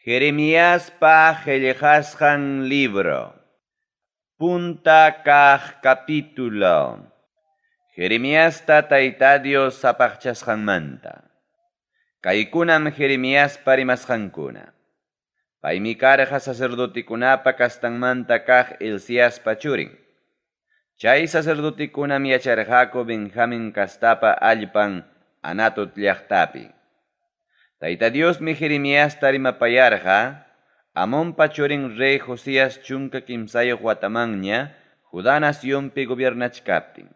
Jeremiaspa qellqasqan libro. Punta kaq capítulo. Jeremiasta Tayta Dios sapaqchasqanmanta. Kaykunam Jeremiaspa rimasqankuna. Paymi karqa sacerdotekunapa kastanmanta kaq Hilciaspa churin. Chay sacerdotekunam yacharqaku Benjamin kastapa allpan Anatot llaqtapi. Tayta Diosmi Jeremiasta rimapayarqa Amonpa churin rey Josías 13 watamanña Judá nacionpi gobiernachkaptin.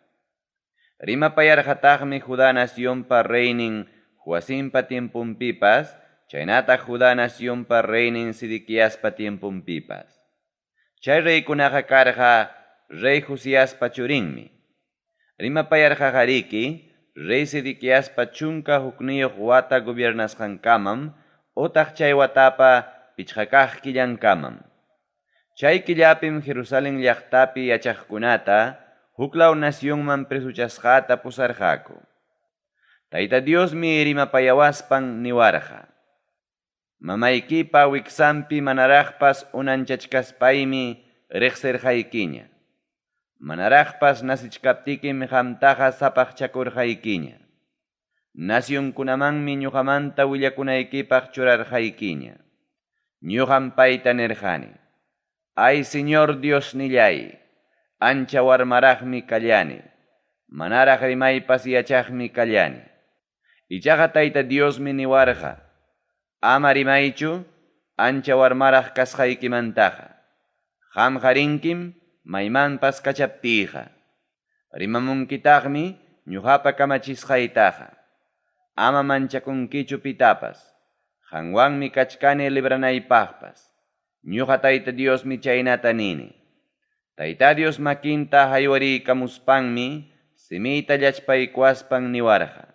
Rimapayarqataqmi Judá nacionpa reynin Joacimpa tiemponpipas, chaynataq Judá nacionpa reynin Sedequiaspa tiemponpipas. Chay reykunaqa karqa rey Josiaspa churinmi. Rimapayarqaqariki rey Sedequiaspa 11 wata gobiernasqankamam otaq chay watapa 5 kaq killankamam. Chay killapim Jerusalén llaqtapi yachaqkunata huklaw nacionman presuchasqata pusarqaku. Tayta Diosmi rimapayawaspan niwarqa. Mamaykipa wiksanpi manaraqpas unanchachkaspaymi riqsirqaykiña. Manaraqpas nasichkaptikim qamtaqa sapaqchakurqaykiña. Nacionkunamanmi ñuqamanta willakunaykipaq churarqaykiña. Ñuqam payta nirqani. Ay Señor Diosnillay, ancha warmaraqmi kallani. Manaraq rimaypas yachaqmi kallani. Ichaqa Tayta Diosmi niwarqa. Ama rimaychu, ancha warmaraq kasqaykimantaqa. Qamqa rinkim maymanpas kachaptiyqa. Rimamunkitaqmi ñuqapa kamachisqaytaqa. Ama manchakunkichu pitapas. Qanwanmi kachkani libranaypaqpas. Ñuqa Tayta Diosmi chaynata nini. Tayta Dios makinta haywariykamuspanmi simiyta llachpaykuwaspan niwarqa.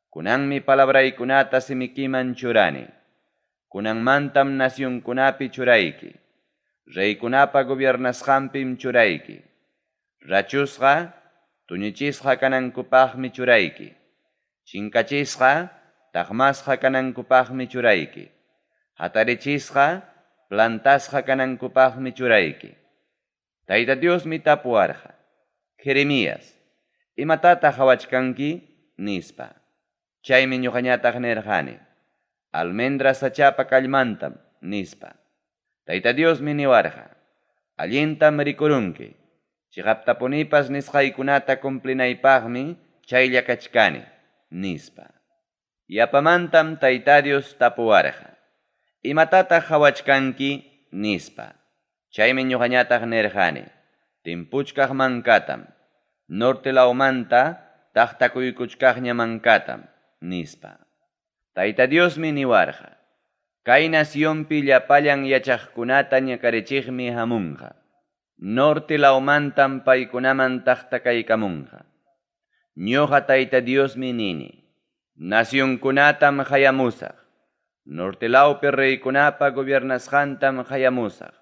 Kunanmi palabraykunata simikiman churani. Kunanmantam nacionkunapi churayki. Reykunapa gobiernasqanpim churayki. Rachusqa, tuñichisqa kanankupaqmi churayki. Chinkachisqa, taqmasqa kanankupaqmi churayki. Hatarichisqa, plantasqa kanankupaqmi churayki. Tayta Diosmi tapuwarqa. Jeremías, imatataq qhawachkanki? Nispa. Chaymi ñuqañataq nirqani. Almendra sachapa kallmantam, nispa. Tayta Diosmi niwarqa. Allintam rikurunki. Chiqaptapunipas nisqaykunata cumplinaypaqmi chaylla kachkani, nispa. Yapamantam Tayta Dios tapuwarqa. Imatataq qhawachkanki? Nispa. Chaymi ñuqañataq nirqani. Timpuchkaq mankatam. Norte lawmanta taqtakuykuchkaqña mankatam, nispa. Tayta Diosmi niwarqa. Kay nacionpi llapallan yachaqkunata ñakarichiqmi hamunqa. Norte lawmantam paykunaman taqtakaykamunqa. Ñuqa Tayta Diosmi nini. Nacionkunatam qayamusaq. Norte lawpi reykunapa gobiernasqantam qayamusaq.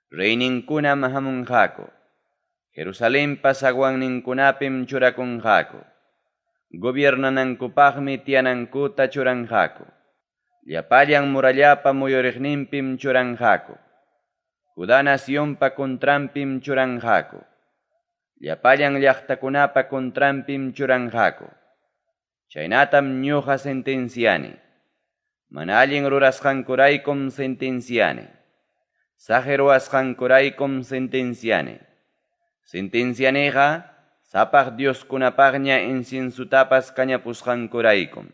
Reyninkunam hamunqaku. Jerusalenpa zaguanninkunapim churakunqaku. Gobiernanankupaqmi tiyanankuta churanqaku. Llapallan murallapa muyuriqninpim churanqaku. Judá nacionpa contranpim churanqaku. Llapallan llaqtakunapa contranpim churanqaku. Chaynatam ñuqa sentenciani. Mana allin rurasqankuraykum sentenciani. Saqi ruwasqankuraykum sentenciani. Sentencianiqa sapaq dioskunapaqña inciensutapas kañapusqankuraykum.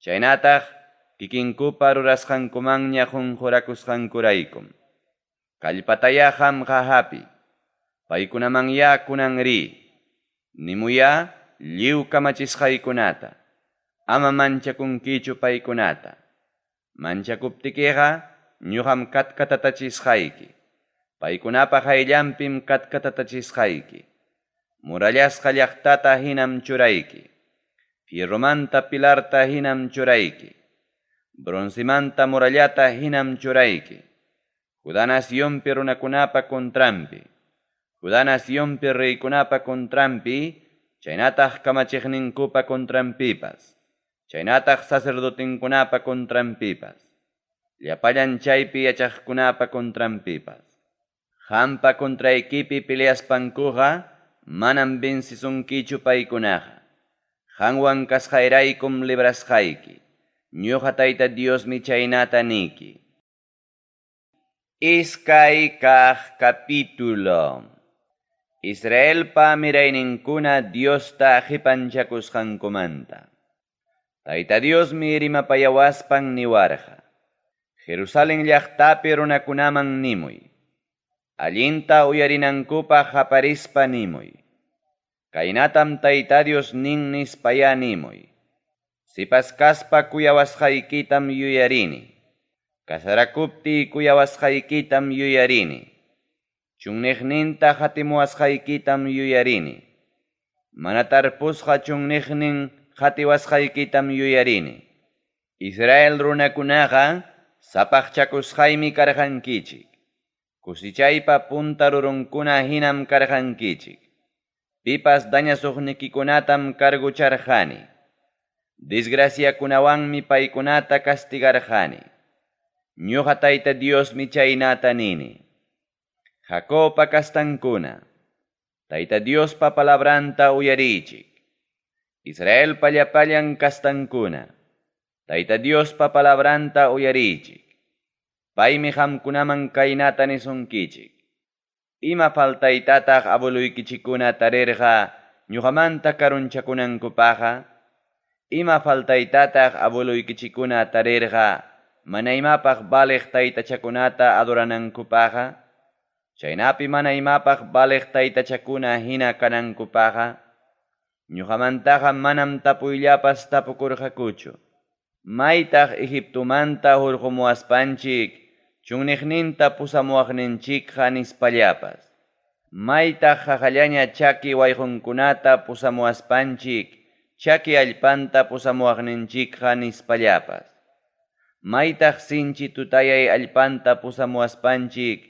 Chaynataq kikinkupa rurasqankumanña qunqurakusqankuraykum. Kallpataya qamqa hapi. Paykunamanya kunan ri. Nimuya lliw kamachisqaykunata. Ama manchakunkichu paykunata. Manchakuptikiqa ñuqam katkatatachisqayki. Paykunapa qayllanpim katkatatachisqayki. Murallasqa llaqtata hinam churayki. Fierromanta pilarta hinam churayki. Broncemanta murallata hinam churayki. Judá nacionpi runakunapa contranpi. Judá nacionpi reykunapa contranpi, chaynataq kamachiqninkupa contranpipas. Chaynataq sacerdotinkunapa contranpipas. llapallan chaypi yachaqkunapa contranpipas. Qampa contraykipi peleaspankuqa manam vencesunkichu paykunaqa. Qanwan kasqayraykum librasqayki. Ñuqa Tayta Diosmi chaynata niki. Iskay kaq capítulo. Israelpa mirayninkuna Diosta qipanchakusqankumanta. Tayta Diosmi rimapayawaspan niwarqa. Jerusalén llaqtapi runakunaman nimuy. Allinta uyarinankupaq qaparispa nimuy. Kaynatam Tayta Dios nin nispayá nimuy. Sipas kaspa kuyawasqaykitam yuyarini. Kasarakuptiy kuyawasqaykitam yuyarini. Chunniqninta qatimuwasqaykitam yuyarini. Mana tarpusqa chunniqnin qatiwasqaykitam yuyarini. Israel runakunaqa sapaqchakusqaymi karqankichik. Kusichaypa punta rurunkuna hinam karqankichik. Pipas dañasuqnikikunatam cargucharqani. Desgraciakunawanmi paykunata castigarqani. Ñuqa Tayta Diosmi chaynata nini. Jacobpa kastankuna, Tayta Diospa palabranta uyariychik. Israelpa llapallan kastankuna, Tayta Diospa palabranta uyariychik. Paymi qamkunaman kaynata nisunkichik. Ima faltaytataq abueluykichikkuna tarirqa ñuqamanta karunchakunankupaqqa? Ima faltaytataq abueluykichikkuna tarirqa mana imapaq valeq taytachakunata adoranankupaqqa? Chaynapi mana imapaq valeq taytachakuna hina kanankupaqqa? Ñuqamantaqa manam tapuyllapas tapukurqakuchu. Maytaq Egiptomanta hurqumuwaspanchik chunniqninta pusamuwaqninchikqa nispallapas. Maytaq qaqallaña chaki wayqunkunata pusamuwaspanchik chaki allpanta pusamuwaqninchikqa nispallapas. Maytaq sinchi tutayay allpanta pusamuwaspanchik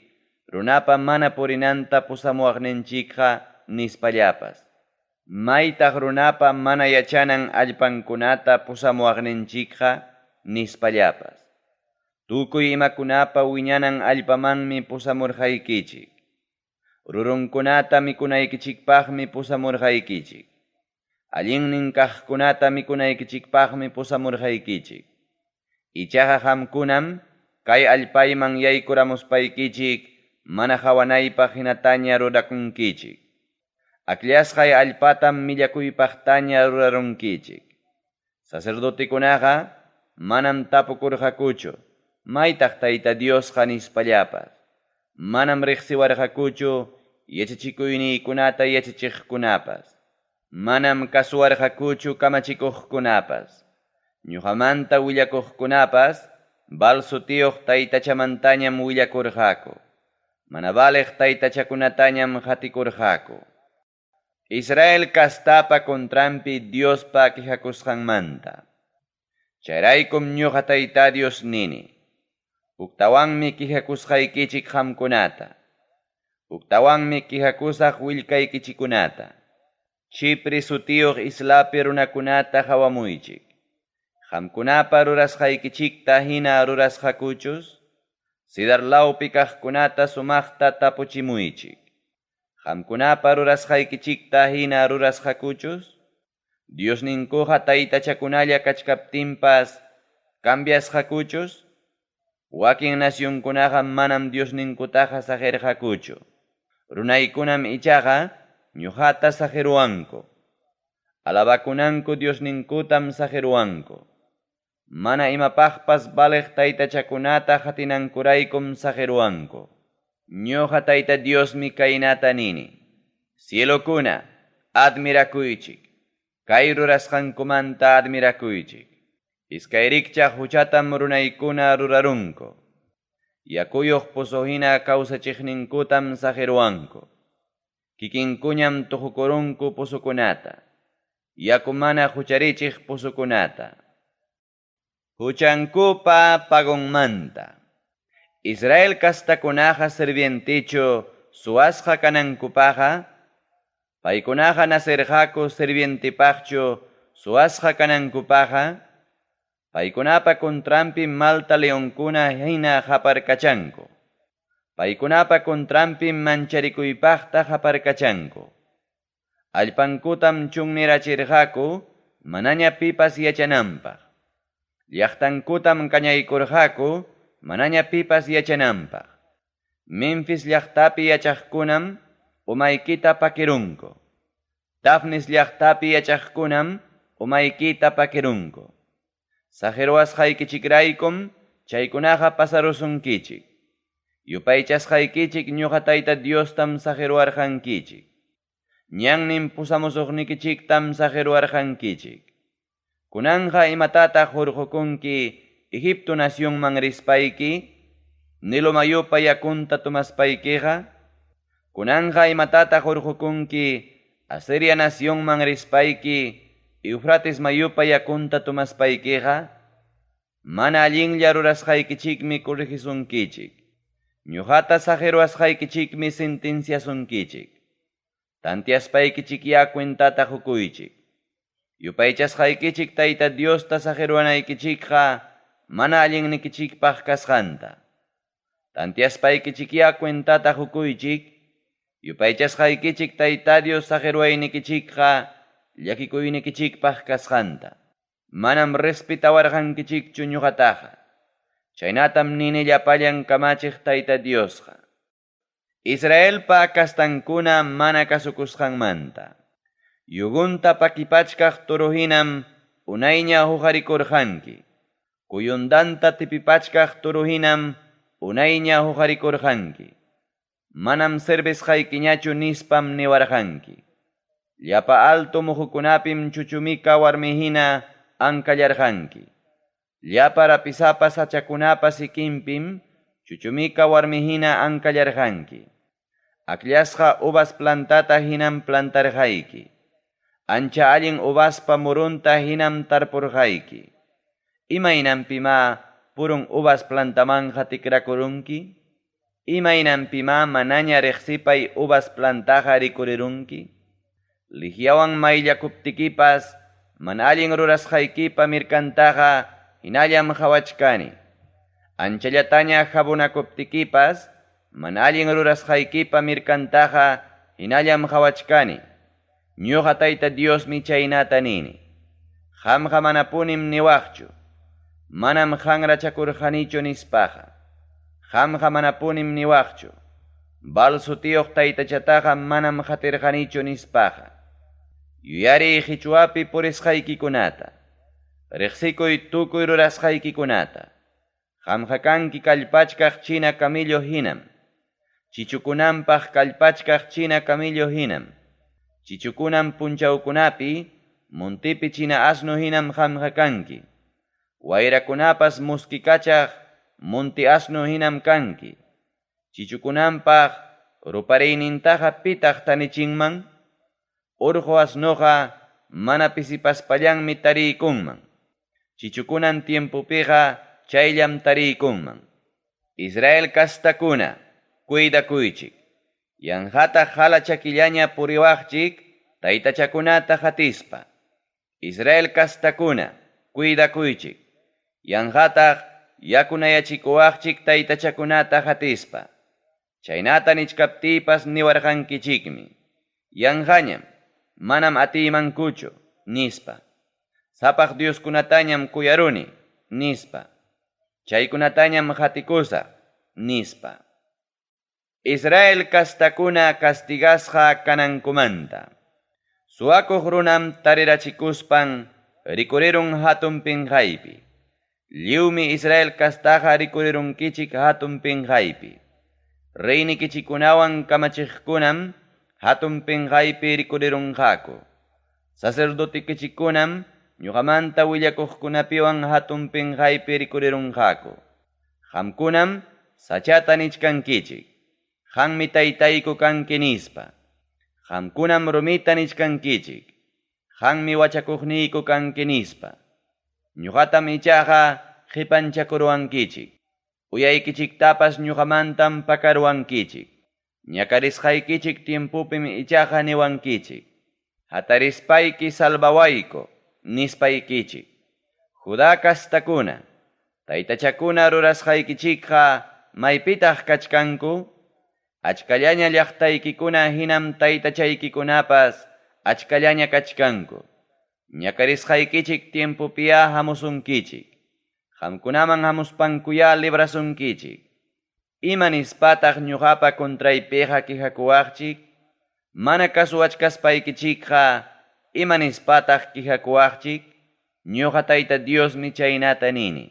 runapa mana purinanta pusamuwaqninchikqa nispallapas. Maytaq runapa mana yachanan allpankunata pusamuwaqninchikqa nispallapas. Tukuy imakunapa wiñanan allpamanmi pusamurqaykichik. Rurunkunata mikunaykichikpaqmi pusamurqaykichik. Allinnin kaqkunata mikunaykichikpaqmi pusamurqaykichik. Ichaqa qamkunam kay allpayman yaykuramuspaykichik mana qawanaypaq hinataña rurakunkichik. Akllasqay allpatam millakuypaqtaña rurarunkichik. Sacerdotekunaqa manam tapukurqakuchu, maytaq Tayta Diosqa nispallapas. Manam riqsiwarqakuchu yachachikuyniykunata yachachiqkunapas. Manam kasuwarqakuchu kamachikuqkunapas. Ñuqamanta willakuqkunapas Baal sutiyuq taytachamantañam willakurqaku. Mana valeq taytachakunatañam qatikurqaku. Israel kastapa contranpi Diospa quejakusqanmanta. Chayraykum ñuqa Tayta Dios nini. Huktawanmi quejakusqaykichik qamkunata. Huktawanmi quejakusaq willkaykichikkunata. Chipre sutiyuq islapi runakunata qawamuychik. Qamkunapa rurasqaykichikta hina rurasqakuchus? Sidar lawpi kaqkunata sumaqta tapuchimuychik. Qamkunapa rurasqaykichikta hina rurasqakuchus? Diosninkuqa taytachakunalla kachkaptinpas cambiasqakuchus? Wakin nacionkunaqa manam Diosninkutaqa saqirqakuchu. Runaykunam ichaqa ñuqata saqiruwanku. Alabakunanku Diosninkutam saqiruwanku. Mana imapaqpas valeq taytachakunata qatinankuraykum saqiruwanku. Ñuqa Tayta Diosmi kaynata nini. Cielokuna, admirakuychik. Kay rurasqankumanta admirakuychik. Iskay rikchaq huchatam runaykuna rurarunku. Yakuyuq pozo hina kawsachiqninkutam saqiruwanku. Kikinkuñam tuqukurunku pozokunata. Yaku mana hucharichiq pozokunata. Huchankupa pagonmanta. Israel kastakunaqa sirvientichu suwasqa kanankupaqa, paykunaqa nasirqaku sirvientipaqchu suwasqa kanankupaqa, Paykunapa contranpim malta leonkuna hina qaparkachanku. Paykunapa contranpim mancharikuypaqta qaparkachanku. Allpankutam chunnirachirqaku manaña pipas yachananpaq. Llaqtankutam kañaykurqaku manaña pipas yachananpaq. Memphis llaqtapi yachaqkunam umaykita pakirunku. Tafnis llaqtapi yachaqkunam umaykita pakirunku. Saqirwasqaykichikraykum chaykunaqa pasarusunkichik. Yupaychasqaykichik ñuqa Tayta Diostam saqirwarqankichik. Ñannin pusamusuqnikichiktam saqirwarqankichik. Kunanqa imatataq hurqukunki Egipto nacionman rispayki, Nilo mayupa yakunta tomaspaykiqa? Kunanqa imatataq hurqukunki Asiria nacionman rispayki, Eufrates mayupa yakunta tomaspaykiqa? Mana allinlla rurasqaykichikmi corregisunkichik. Ñuqata saqirwasqaykichikmi sentenciasunkichik. Tantiaspaykichikyá cuentata qukuychik. Yupaychasqaykichik Tayta Diosta saqirwanaykichikqa mana allinnikichikpaq kasqanta. Tantiaspaykichikyá cuentata qukuychik. Yupaychasqaykichik Tayta Dios saqirwaynikichikqa llakikuynikichikpaq kasqanta. Manam respetawarqankichikchu ñuqataqa. Chaynatam nini llapallan kamachiq Tayta Diosqa. Israelpa kastankuna mana kasukusqanmanta. Yugunta pakipachkaq toro hinam unayña huqarikurqanki. Kuyundanta tipipachkaq toro hinam unayña huqarikurqanki. Manam servisqaykiñachu nispam niwarqanki. Llapa alto muhukunapim chuchumika warmihina ankallarqanki. Llapa rapisapa sachakunapa sikinpim chuchumika warmihina ankallarqanki. Akllashqa uvas plantata hinam plantarqayki. Ancha allin uvaspa murunta hinam tarpurqayki. Imaynanpimá purun uvas plantamanqa tikrakurunki? Imaynanpimá manaña riqsipay uvas plantaqa rikurirunki? Lihiawan mayllakuptikipas mana allin rurasqaykipa mirkantaqa hinallam qhawachkani. Anchallataña jabonakuptikipas mana allin rurasqaykipa mirkantaqa hinallam qhawachkani. Ñuqa Tayta Diosmi chaynata nini. Qamqa manapunim niwaqchu. Manam qanrachakurqanichu nispaqa. Qamqa manapunim niwaqchu. Baal sutiyuq taytachataqa manam qatirqanichu nispaqa. Yuyariy qichwapi purisqaykikunata. Riqsikuy tukuy rurasqaykikunata. Qamqa kanki kallpachkaq china camillo hinam. Chichukunanpaq kallpachkaq china camillo hinam. Chichukunan punchawkunapi montipi china asno hinam qamqa kanki. Wayrakunapas muskikachaq monti asno hinam kanki. Chichukunanpaq rupariynintaqa pitaq tanichinman? Urqu asnuqa mana pisipaspallanmi tariykunman. Chichukunan tiempopiqa chayllam tariykunman. Israel kastakuna, cuidakuychik. Yanqata hala chakillaña puriwaqchik, taytachakunata qatispa. Israel kastakuna, cuidakuychik. Yanqataq yakunayachikuwaqchik taytachakunata qatispa. Chaynata nichkaptiypas niwarqankichikmi. Yanqañam, manam atiymankuchu, nispa. Sapaq Dioskunatañam kuyaruni, nispa. Chaykunatañam qatikusaq, nispa. Israel kastakuna castigasqa kanankumanta. Suwakuq runam tarirachikuspan rikurirun hatun pinqaypi. Lliwmi Israel kastaqa rikurirunkichik hatun pinqaypi. Reynikichikunawan kamachiqkunam hatun pinqaypi rikurirunqaku. Sacerdotikichikunam ñuqamanta willakuqkunapiwan hatun pinqaypi rikurirunqaku. Qamkunam sachata nichkankichik. Qanmi taytayku kanki nispa. Qamkunam rumita nichkankichik. Qanmi wachakuqniyku kanki nispa. Ñuqatam ichaqa qipanchakuruwankichik. Uyaykichiktapas ñuqamantam pakaruwankichik. Ñakarisqaykichik tiempopim ichaqa niwankichik. Hatarispayki salvawayku, nispaykichik. Judá kastakuna, taytachakuna rurasqaykichikqa maypitaq kachkanku? Achkallaña llaqtaykikuna hinam taytachaykikunapas achkallaña kachkanku. Ñakarisqaykichik tiempopiyá hamusunkichik. Qamkunaman hamuspankuyá librasunkichik. Ima nispataq ñuqapa contraypiqa quejakuwaqchik? Mana kasuwachkaspaykichikqa ima nispataq quejakuwaqchik? Ñuqa Tayta Diosmi chaynata nini.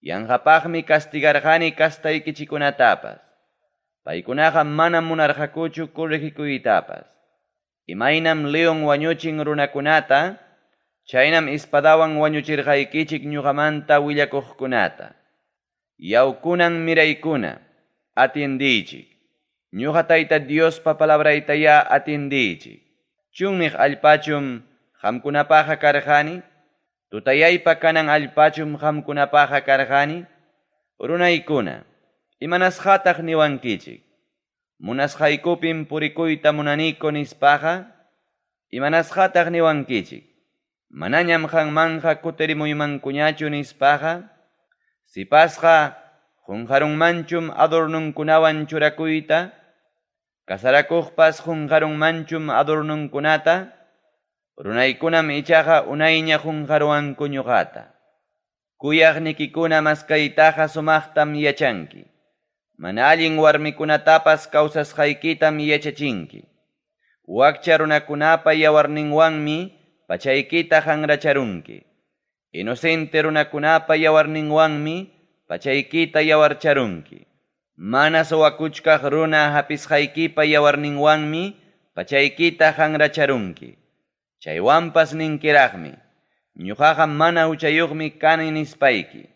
Yanqapaqmi castigarqani kastaykichikkunatapas. Paykunaqa manam munarqakuchu corregikuytapas. Imaynam león wañuchin runakunata, chaynam espadawan wañuchirqaykichik ñuqamanta willakuqkunata. Yawkunan miraykuna, atiendiychik. Ñuqa Tayta Diospa palabraytayá atiendiychik. Chunniq allpachum qamkunapaqa karqani, tutayaypa kanan allpachum qamkunapaqa karqani, runaykuna, imanasqataq niwankichik? Munasqaykupim purikuyta munaniku nispaqa, imanasqataq niwankichik? Manañam qanmanqa kutirimuymankuñachu nispaqa, sipasqa qunqarunmanchum adornunkunawan churakuyta, kasarakuqpas qunqarunmanchum adornunkunata, runaykunam ichaqa unayña qunqaruwanku ñuqata. Kuyaqnikikuna maskaytaqa sumaqtam yachanki. Mana allin warmikunatapas kawsasqaykitam yachachinki. Wakcha runakunapa yawarninwanmi pachaykita qanracharunki. Inocente runakunapa yawarninwanmi pachaykita yawarcharunki. Mana suwakuchkaq runa hapisqaykipa yawarninwanmi pachaykita qanracharunki. Chaywanpas ninkiraqmi, ñuqaqa mana huchayuqmi kani nispayki.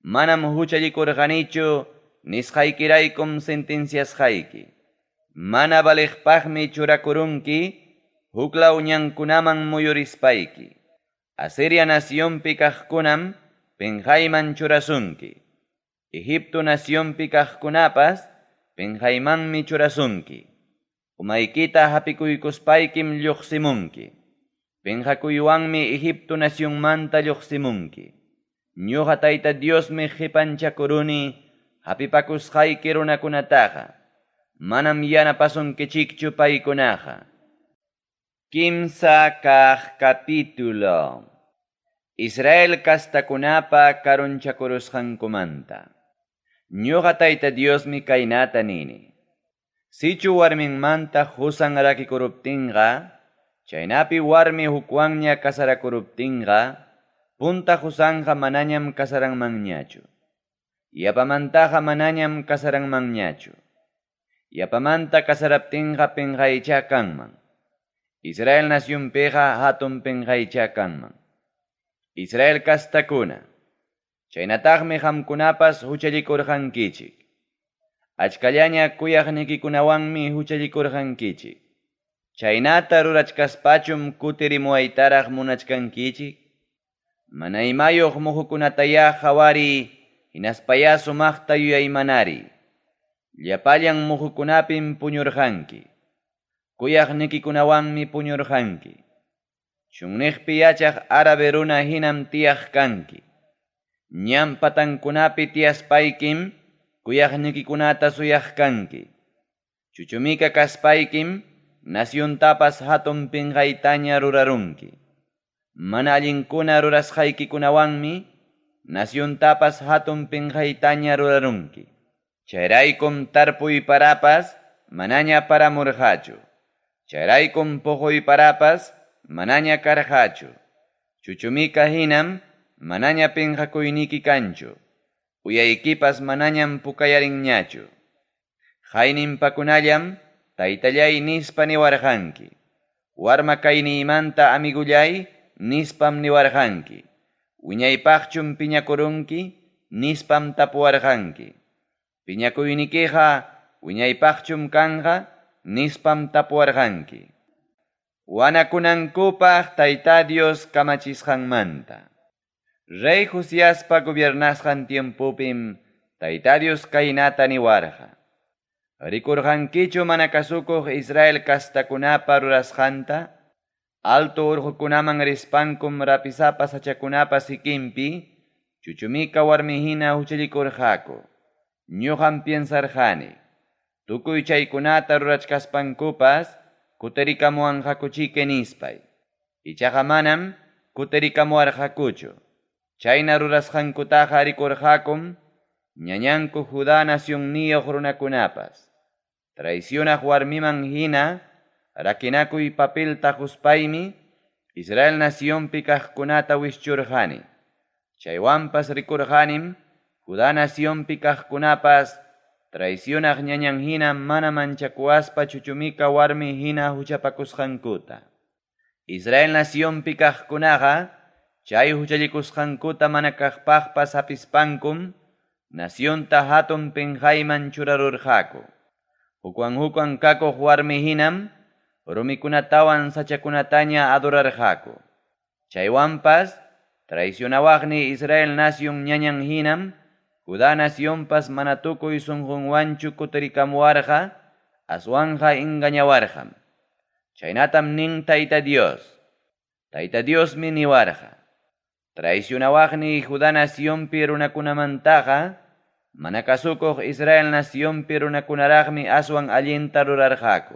Manam huchallikurqanichu nisqaykiraykum sentenciasqayki. Mana valeqpaqmi churakurunki huklaw ñankunaman muyurispayki. Asiria nacionpi kaqkunam penqayman churasunki. Egipto nacionpi kaqkunapas penqaymanmi churasunki. Umaykita hapikuykuspaykim lluqsimunki. Penqakuywanmi Egipto nacionmanta lluqsimunki. Ñuqa Tayta Diosmi qipanchakuruni hapipakusqayki runakunataqa. Manam yanapasunkichikchu paykunaqa. Kimsa kaq capítulo. Israel kastakunapa karunchakurusqankumanta. Ñuqa Tayta Diosmi kaynata nini. Sichu warminmanta husan rakikuruptinqa, chaynapi warmi hukwanña kasarakuruptinqa, punta husanqa manañam kasaranmanñachu. Yapamantaqa manañam kasaranmanñachu. Yapamanta kasaraptinqa penqaychá kanman. Israel nacionpiqa hatun penqaychá kanman. Israel kastakuna, chaynataqmi qamkunapas huchallikurqankichik. Achkallaña kuyaqnikikunawanmi huchallikurqankichik. Chaynata rurachkaspachum kutirimuwaytaraq munachkankichik. Mana imayuq muhukunatayá qhawariy, hinaspayá sumaqta yuyaymanariy. Llapallan muhukunapim puñurqanki. Kuyaqnikikunawanmi puñurqanki. Chunniqpi yachaq árabe runa hinam tiyaq kanki. Ñan patankunapi tiyaspaykim kuyaqnikikunata suyaq kanki. Chuchumika kaspaykim naciontapas hatun pinqaytaña rurarunki. Mana allinkuna rurasqaykikunawanmi naciontapas hatun pinqaytaña rurarunki. Chayraykum tarpuy parapas manaña paramurqachu. Chayraykum puquy parapas manaña karqachu. Chuchumika hinam manaña pinqakuyniki kanchu. Uyaykipas manañam pukayarinñachu. Hayninpakunallam taytallay nispa niwarqanki. Warma kayniymanta amigullay nispam niwarqanki. Wiñaypaqchum piñakurunki nispam tapuwarqanki. Piñakuynikiqa wiñaypaqchum kanqa nispam tapuwarqanki. Wanakunankupaq Tayta Dios kamachisqanmanta. Rey Josiaspa gobiernasqan tiempopim Tayta Dios kaynata niwarqa. Rikurqankichu mana kasukuq Israel kastakunapa rurasqanta? Alto orqokunaman rispankum rapisapa sachakunapa sikinpi chuchumika warmi hina huchallikurqaku. Ñoqam piensarqani, tukuy chaykunata rurachkaspankupas kutirikamuwanqakuchike nispay. Ichaqa manam kutirikamuwarqakuchu. Chayna rurasqankutaqa rikurqakum ñañanku Judá nacionniyuq runakunapas. Traicionaq warmiman hina rakinakuy papelta quspaymi Israel nacionpi kaqkunata wischurqani. Chaywanpas rikurqanim Judá nacionpi kaqkunapas traicionaq ñañan hina mana manchakuaspa chuchumika warmi hina huchapakusqankuta. Israel nacionpi kaqkunaqa chay huchallikusqankuta mana kaqpaqpas hapispankum nacionta hatun penqayman churarurqaku. Hukwan hukwan kakuq warmi hinam rumikunatawan sachakunataña adorarqaku. Chaywanpas traicionawaqni Israel nación ñañan hinam Judá nacionpas mana tukuy sunqunwanchu kutirikamuwarqa aswanqa engañawarqam. Chaynatam nin Tayta Dios. Tayta Diosmi niwarqa. Traicionawaqni Judá nacionpi runakunamantaqa mana kasukuq Israel nacionpi runakunaraqmi aswan allinta rurarqaku.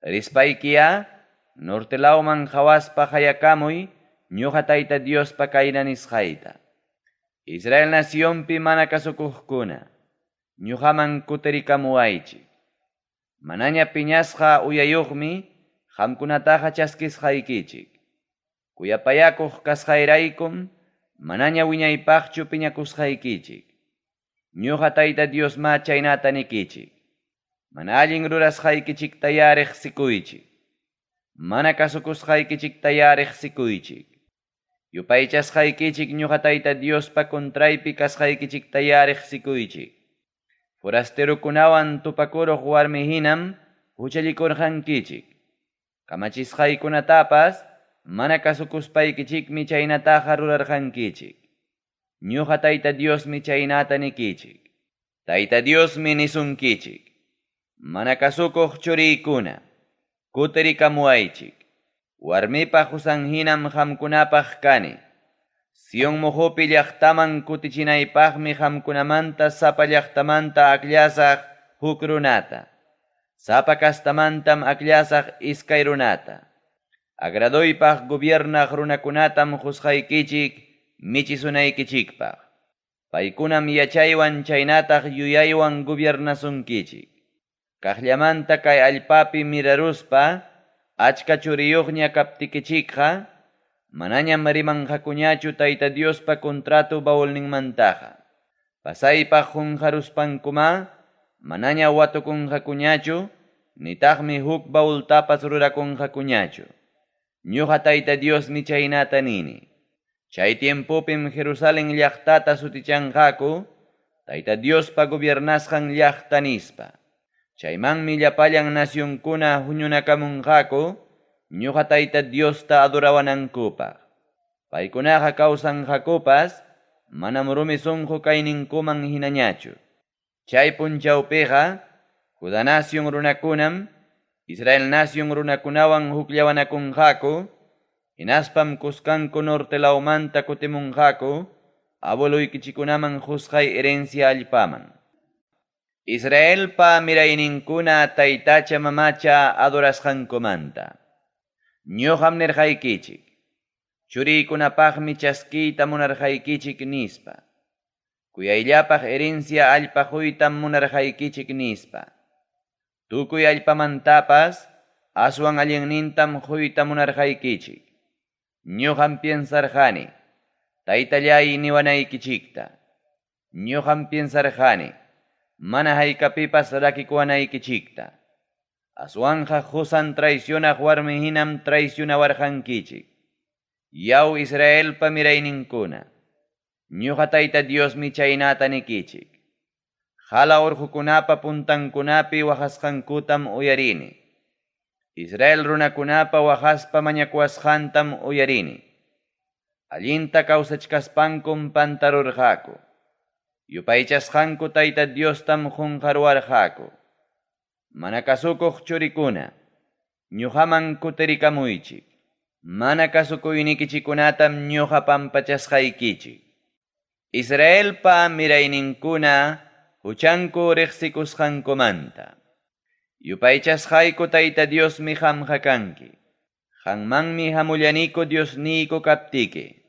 Rispaykiya norte lawman qawaspa qayakamuy ñuqa Tayta Diospa kayna nisqayta. Israel nacionpi mana kasukuqkuna, ñuqaman kutirikamuwaychik. Manaña piñasqa uyayuqmi qamkunataqa chaskisqaykichik. Kuyapayakuq kasqayraykum manaña wiñaypaqchu piñakusqaykichik. Ñuqa Tayta Diosma chaynata nikichik. Mana allin rurasqaykichiktayá riqsikuychik. Mana kasukusqaykichiktayá riqsikuychik. Yupaychasqaykichik ñuqa Tayta Diospa contraypi kasqaykichiktayá riqsikuychik. Forasterokunawan tupakuruq warmi hinam huchallikurqankichik. Kamachisqaykunatapas mana kasukuspaykichikmi chaynataqa rurarqankichik. Ñuqa Tayta Diosmi chaynata nikichik. Tayta Diosmi nisunkichik. Mana kasukuq churiykuna, kutirikamuwaychik. Warmipaq qusan hinam qamkunapaq kani. Sion moqopi llaqtaman kutichinaypaqmi qamkunamanta sapa llaqtamanta akllasaq huk runata. Sapa kastamantam akllasaq iskay runata. Agradoypaq gobiernaq runakunatam qusqaykichik michisunaykichikpaq. Paykunam yachaywan chaynataq yuyaywan gobiernasunkichik. Kaqllamanta kay allpapi miraruspa achka churiyuqña kaptikichikqa manañam rimanqakuñachu Tayta Diospa contrato baulninmantaqa. Pasaypaq qunqaruspankuma manaña watukunqakuñachu nitaqmi huk baultapas rurakunqakuñachu. Ñuqa Tayta Diosmi chaynata nini. Chay tiempopim Jerusalén llaqtata sutichanqaku Tayta Diospa gobiernasqan llaqta nispa. Chaymanmi llapallan nacionkuna huñunakamunqaku ñuqa Tayta Diosta adorawanankupaq. Paykunaqa kawsanqakupas manam rumi sunqu kayninkuman hinañachu. Chay punchawpiqa Judá nación runakunam Israel nación runakunawan hukllawanakunqaku hinaspam kuskanku norte lawmanta kutimunqaku abueluykichikunaman qusqay herencia allpaman. Israelpa mirayninkuna taytacha mamacha adorasqankumanta. Ñuqam nirqaykichik, churiykunapaqmi chaskiyta munarqaykichik nispa. Kuyayllapaq herencia allpa quytam munarqaykichik nispa. Tukuy allpamantapas aswan allinnintam quyta munarqaykichik. Ñuqam piensarqani, taytallay niwanaykichikta. Ñuqam piensarqani, mana haykapipas rakikuwanaykichikta. Aswanja qusan traicionaq warmi hinam traicionawarqankichik. Yaw Israelpa mirayninkuna, ñuqa Tayta Diosmi chaynata nikichik. Hala urqukunapa puntankunapi waqasqankutam uyarini. Israel runakunapa waqaspa mañakuwasqantam uyarini. Allinta kawsachkaspankum pantarurqaku. Yupaychasqanku Tayta Diostam qunqaruwarqaku. Mana kasukuq churikuna, ñuqaman kutirikamuychik. Mana kasukuynikichikkunatam ñoqa pampachasqaykichik. Israelpa mirayninkuna huchanku reqsikusqankumanta. Yupaychasqayku Tayta Diosmi qamqa kanki. Qanmanmi hamullaniku Diosniyku kaptiki.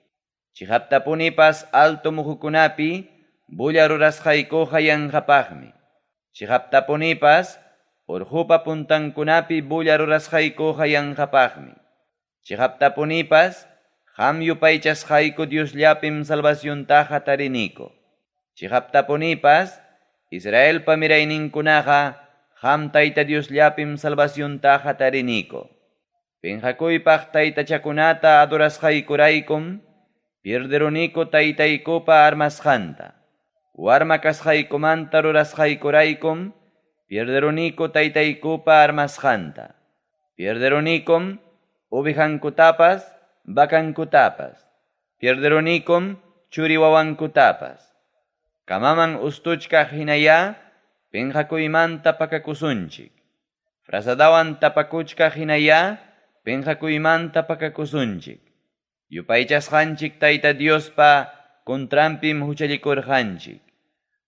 Chiqaptapunipas alto muqukunapi bulla rurasqaykuqa yanqapaqmi. Chiqaptapunipas urqupa puntankunapi bulla rurasqaykuqa yanqapaqmi. Chiqaptapunipas qam yupaychasqayku Diosllapim salvaciontaqa tariniku. Chiqaptapunipas Israelpa mirayninkunaqa qam Tayta Diosllapim salvaciontaqa tariniku. Penqakuypaq taytachakunata adorasqaykuraykum pierderuniku taytaykupa armasqanta. Warma kasqaykumanta rurasqaykuraykum pierderuniku taytaykupa armasqanta. Pierderunikum ovejankutapas, vacankutapas. Pierderunikum churi-wawankutapas. Camaman ustuchkaq hinayá penqakuymanta pakakusunchik. Frazadawan tapakuchkaq hinayá penqakuymanta pakakusunchik. Yupaychasqanchik Tayta Diospa contranpim huchallikurqanchik.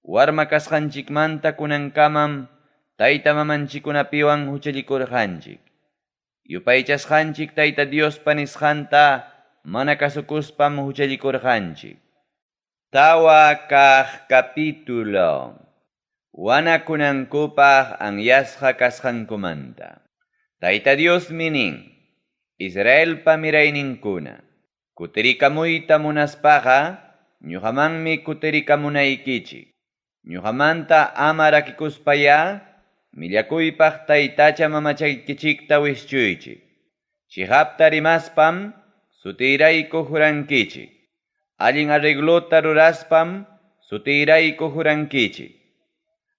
Warma kasqanchikmanta kunankamam tayta mamanchikkunapiwan huchallikurqanchik. Yupaychasqanchik Tayta Diospa nisqanta mana kasukuspam huchallikurqanchik. Tawa kaq capítulo. Wanakunankupaq anyasqa kasqankumanta. Tayta Diosmi nin, Israelpa mirayninkuna, kutirikamuyta munaspaqa ñuqamanmi kutirikamunaykichik. Ñuqamanta ama rakikuspayá millakuypaq taytacha mamachaykichikta wischuychik. Chiqapta rimaspam sutiyrayku jurankichik. Allin arreglota ruraspam sutiyrayku jurankichik.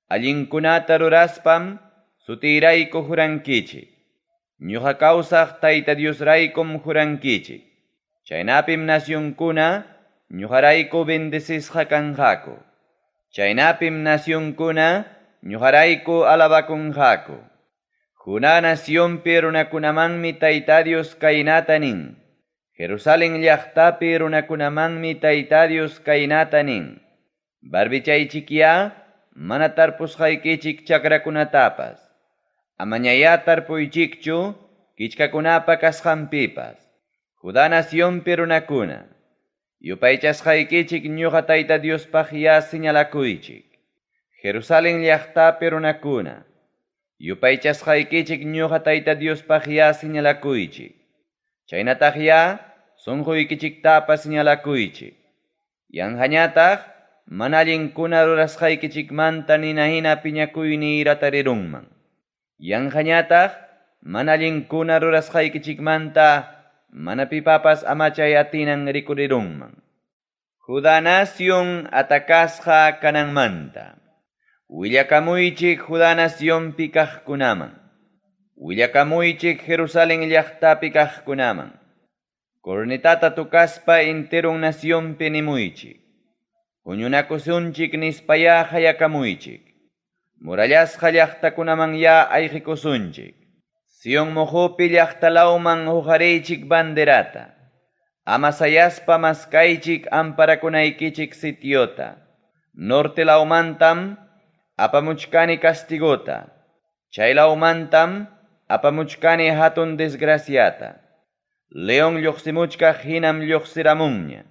Allinkunata ruraspam sutiyrayku jurankichik. Ñuqa kawsaq Tayta Diosraykum jurankichik. Chaynapim nacionkuna ñuqarayku bendecisqa kanqaku. Chaynapim nacionkuna ñuqarayku alabakunqaku. Judá nacionpi runakunamanmi Tayta Dios kaynata nin. Jerusalén llaqtapi runakunamanmi Tayta Dios kaynata nin. Barbichaychikyá mana tarpusqaykichik chakrakunatapas. Amañayá tarpuychikchu kichkakunapa kasqanpipas. Judá nacionpi runakuna, yupaychasqaykichik ñuqa Tayta Diospaq ya señalakuychik. Jerusalén llaqtapi runakuna, yupaychasqaykichik ñuqa Tayta Diospaq ya señalakuychik. Chaynataq ya sunquykichiktapas señalakuychik. Yanqañataq mana allinkuna rurasqaykichikmanta nina hina piñakuyniy ratarirunman. Yanqañataq mana allinkuna rurasqaykichikmanta mana pipapas amachay atinan rikurirunman. Judá nación atakasqa kananmanta. Willakamuychik Judá nacionpi kaqkunaman. Willakamuychik Jerusalén llaqtapi kaqkunaman. Cornetata tukaspa enteron nacionpi nimuychik. Huñunakusunchik nispayá hayakamuychik. Murallasqa llaqtakunamanyá ayqikusunchik. Sion moqopi llaqtalawman huqariychik banderata. Ama sayaspa maskaychik amparakunaykichik sitiota. Norte lawmantam apamuchkani castigota. Chay lawmantam apamuchkani hatun desgraciata. León lluqsimuchkaq hinam lluqsiramunña.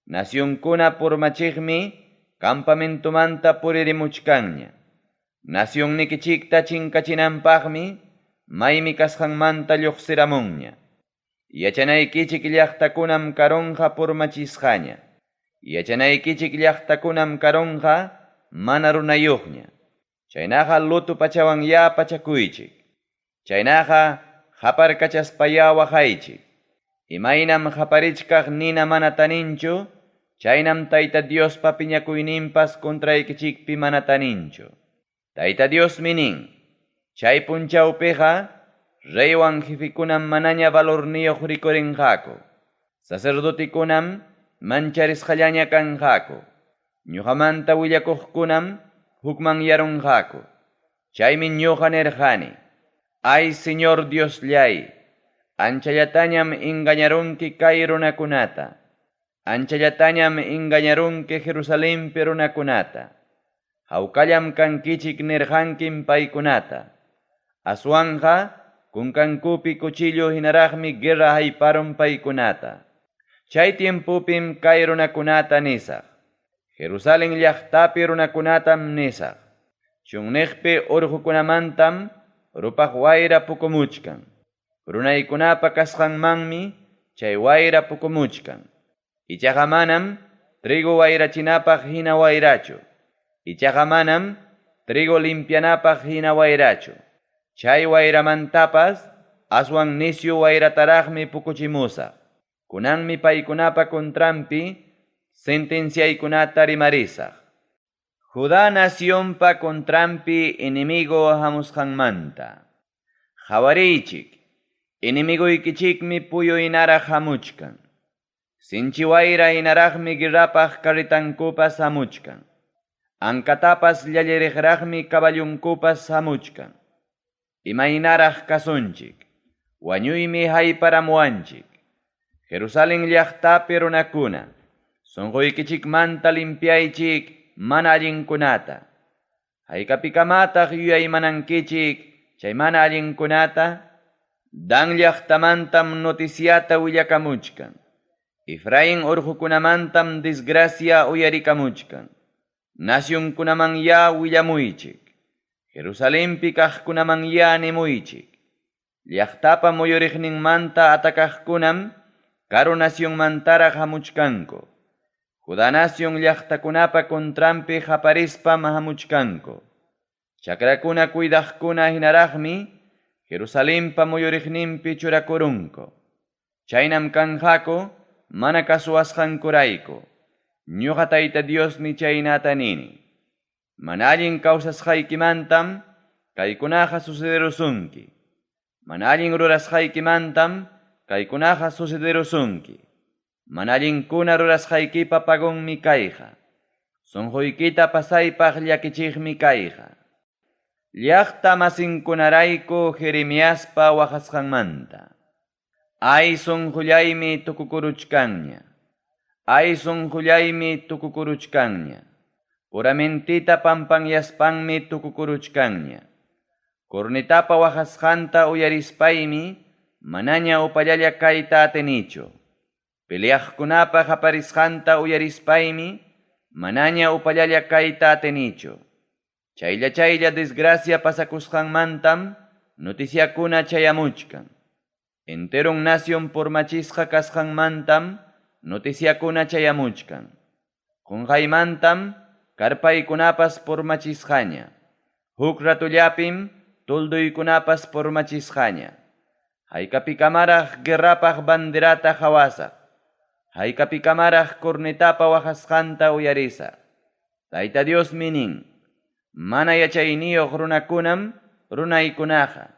Nacionkuna purmachiqmi campamentomanta puririmuchkanña. Nacionnikichikta chinkachinanpaqmi maymi kasqanmanta lluqsiramunña. Yachanaykichik llaqtakunam karunqa purmachisqaña. Yachanaykichik llaqtakunam karunqa mana runayuqña. Chaynaqa luto pachawanyá pachakuychik. Chaynaqa qaparkachaspayá waqaychik. Imaynam qaparichkaq nina mana taninchu, chaynam Tayta Diospa piñakuyninpas contraykichikpi mana taninchu. Tayta Diosmi nin, chay punchawpiqa reywan jefikunam manaña valorniyuq rikurinqaku. Sacerdotekunam mancharisqallaña kanqaku. Ñuqamanta willakuqkunam hukmanyarunqaku. Chaymi ñuqa nirqani, ay Señor Diosllay, Anchallatañam engañarunki kay runakunata. Anchallatañam engañarunki Jerusalenpi runakunata. Hawkallam kankichik nirqankim paykunata. Aswanqa kunkankupi cuchillo hinaraqmi guerra hayparun paykunata. Chay tiempopim kay runakunata nisaq. Jerusalén llaqtapi runakunatam nisaq. Chunniqpi urqukunamantam rupaq wayra pukumuchkan. Runaykunapa kasqanmanmi chay wayra pukumuchkan. Ichaqa manam trigo wayrachinapaq hina wayrachu. Ichaqa manam trigo limpianapaq hina wayrachu. Chay wayramantapas aswan nisyu wayrataraqmi pukuchimusaq. Kunanmi paykunapa contranpi sentenciaykunata rimarisaq. Judá nacionpa contranpi enemigo hamusqanmanta. Qawariychik, enemiguykichikmi puyu hinaraq hamuchkan. Sinchi wayra hinaraqmi guerrapaq carretankupas hamuchkan. Ankatapas llalliriqraqmi caballunkupas hamuchkan. Imaynaraq kasunchik, wañuymi hayparamuwanchik. Jerusalén llaqtapi runakuna, sunquykichikmanta limpiaychik mana allinkunata. Haykapikamataq yuyaymanankichik chay mana allinkunata? Dan llaqtamantam noticiata willakamuchkan. Efraín urqukunamantam desgracia uyarikamuchkan. Nacionkunaman ya willamuychik. Jerusalenpi kaqkunaman ya nimuychik. Llaqtapa muyuriqninmanta atakaqkunam karu nacionmantaraq hamuchkanku. Judá nacion llaqtakunapa contranpi qaparispam hamuchkanku. Chakrakuna cuidaqkuna hinaraqmi Jerusalenpa muyuriqninpi churakurunku. Chaynam kanqaku mana kasuwasqankurayku. Ñuqa Tayta Diosmi chaynata nini. Mana allin kawsasqaykimantam kaykunaqa sucederusunki. Mana allin rurasqaykimantam kaykunaqa sucederusunki. Mana allinkuna rurasqaykipa pagonmi kayqa. Sunquykita pasaypaq llakichiqmi kayqa. Llaqta masinkunarayku Jeremiaspa waqasqanmanta. Ay sunqullaymi tukukuruchkanña. Ay sunqullaymi tukukuruchkanña. Puramentita pampanyaspanmi tukukuruchkanña. Cornetapa waqasqanta uyarispaymi manaña upallalla kayta atinichu. Peleaqkunapa qaparisqanta uyarispaymi manaña upallalla kayta atinichu. Chaylla chaylla desgracia pasakusqanmantam noticiakuna chayamuchkan. Enteron nacion purmachisqa kasqanmantam noticiakuna chayamuchkan. Qunqaymantam karpaykunapas purmachisqaña. Huk ratullapim tulduykunapas purmachisqaña. Haykapikamaraq guerrapaq banderata hawasaq. Haykapikamaraq cornetapa waqasqanta uyarisaq. Tayta Diosmi nin, mana yachayniyuq runakunam runaykunaqa.